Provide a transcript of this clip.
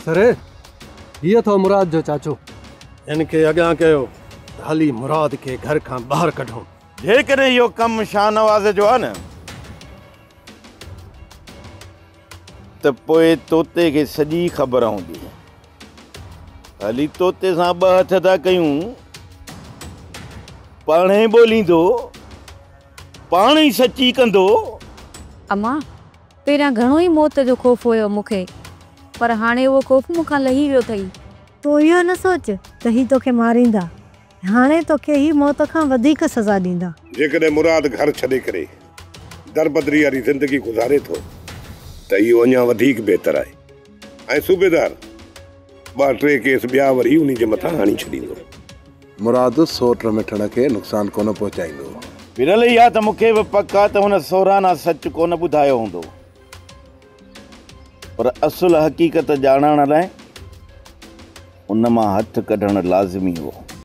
سر، هي اٿو مراد جو چاچو. هن کي اڳيان ڪيو ته هلي مراد کي گهر کان ٻاهر ڪڍون. جيڪڏهن اهو ڪم شاهنواز جو آهي نه ته پوء طوطي کي سڄي خبر هوندي. هلي طوطي سان ٻه هٿ ٿا ڪيون، پاڻهي ٻوليندو، پاڻ ئي سچي ڪندو. امان، پهريان گهڻو ئي موت جو خوف هيو مون کي، پر هاڻي اهو خوف مون کان لهي ويو اٿئي. تون اهو نه سوچ ته هي توکي ماريندا، هاڻي توکي هي موت کان وڌيڪ سزا ڏيندا. جيڪڏهن مراد گهر ڇڏي ڪري دربدري واري زندگي گذاري ٿو ته اهو اڃا وڌيڪ بهتر آهي ۽ صوبيدار ٻه ٽي ڪيس ٻيا وري انهي جي مٿان هڻي ڇڏيندو. مراد سوٽ مٺڻ کي نقصان ڪونه پهچائيندو. ويرل اها ته مون کي به پڪ آ ته هن سورانا سچ ڪونه ٻڌايو هوندو، پر اصل حقيقت ڄاڻڻ لاء ان مان هٿ ڪڍڻ لازمي هو.